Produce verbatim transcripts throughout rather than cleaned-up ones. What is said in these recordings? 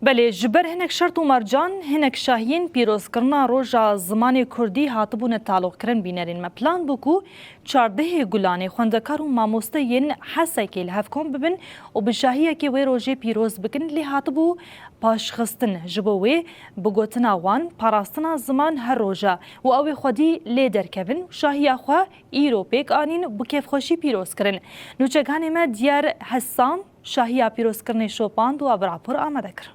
Belê, ji ber hinek şert û mercan, hinek şahiyên pîrozkirina Roja Zimanê Kurdî hatibûne taloqkirin. Bînerên me plan bû ku çardehê Gulanê xwendekar û mamoste yên Hesekê li hev kom bibin û bi şahiyekê wê rojê pîroz bikin, lê hatibû paşxistin. Ji bo wê, bi gotina wan, parastina ziman her roj e û ew ê xwedî lê derkevin û şahiya xwe îro pêk anîn û bi kêfxweşî pîroz kirin. Nûçeganê me Diyar Hessam şahiya pîrozkirinê şopand û ev rapor amade kir.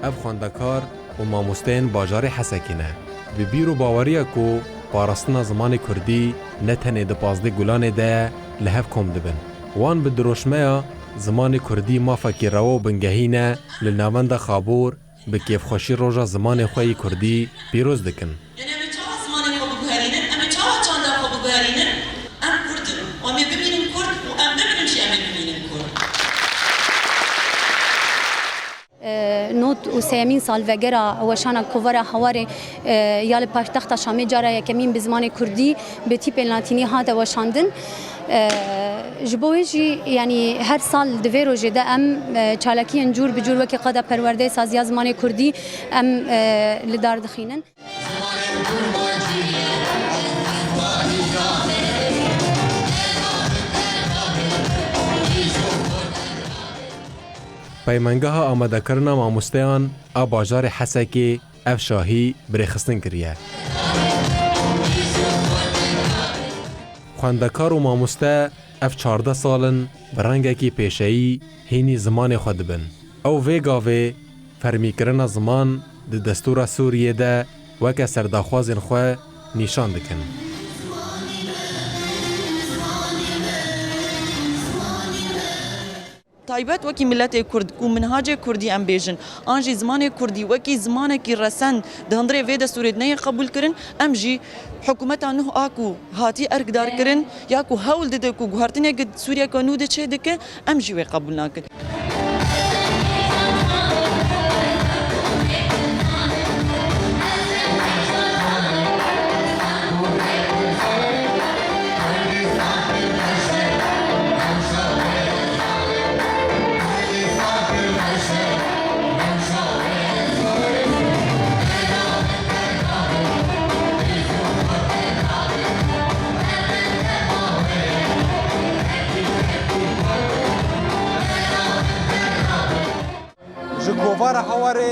Ev xwendekar û mamosteyên bajarê Hesekê ne. Bi bîr û baweriya ku parastina zimanê kurdî ne tenê di pazdeh Gulanê de ye, li hev kom dibin. Wan bi diroşmeya zimanê kurdî mafekî rewa û bingehîn e, li navenda Xabor bi kêfxweşî roja zimanê xwe yê kurdî pîroz dikin. Em ê çawa zimanê xwe biguherînin? Em ê çawa çanda xwe biguherînin? Em kurd in. Em ê bimînin kurd û em bimînin jî em ê bimînin kurd. E, nod û sêyemîn salvegera weşana Kovara Hawarê, e, ya li paytexta Şamê cara yekemîn bi zimanê kurdî bi tîpên latînî hate weşandin. E, ji bo wê jî, yanî her sal di vê rojê de em, e, çalakiyên cûr bi cûr wekî qada perwerdeyê saziya zimanê kurdî em, e, li dar dixînin. Peymangeha amadekirina mamosteyan a bajarê Hesekê ev şahî bi rêxistin kiriye. Xwendekar û mamoste ev çardeh sal in bi rengekî pêşeyî hînî zimanê xwe dibin. Ew vê gavê fermîkirina ziman di destûra Sûriyê de weke serdaxwazên xwe nîşan dikin. Taybet wekî miletê Kurd ku minhacê Kurdî em bêjin, an jî zimanê Kurdî wekî zimanekî resen di hundirê vê destûrê de neyê qebûlkirin, em jî hikûmeta nuh a ku hatî erkdarkirin ya ku hewl dide ku guhertineke Sûriyeke nû de çêdike, em jî wê qebûl nakin. Ji kovara Hawarê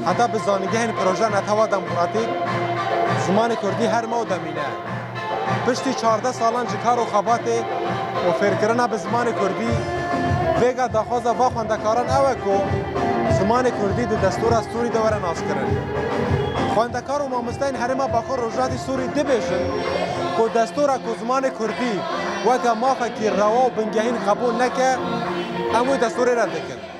heta bi zanîngehên Projeya Netewa Demokratîk zimanê kurdî her ma û demîne. Piştî çardeh salan ji kar û xebatê û fêrkirina bi zimanê kurdî, vêga daxwaza va xwendekaran ew e ku zimanê kurdî di destûra Sûrî de were naskirin. Xwendekar û mamosteyên Herêma Bakur Rojhilatî Sûrî dibêjin ku destûra ku zimanê kurdî weke mafekî rewa û bingehîn qebûl neke, em wê destûrê red dikin.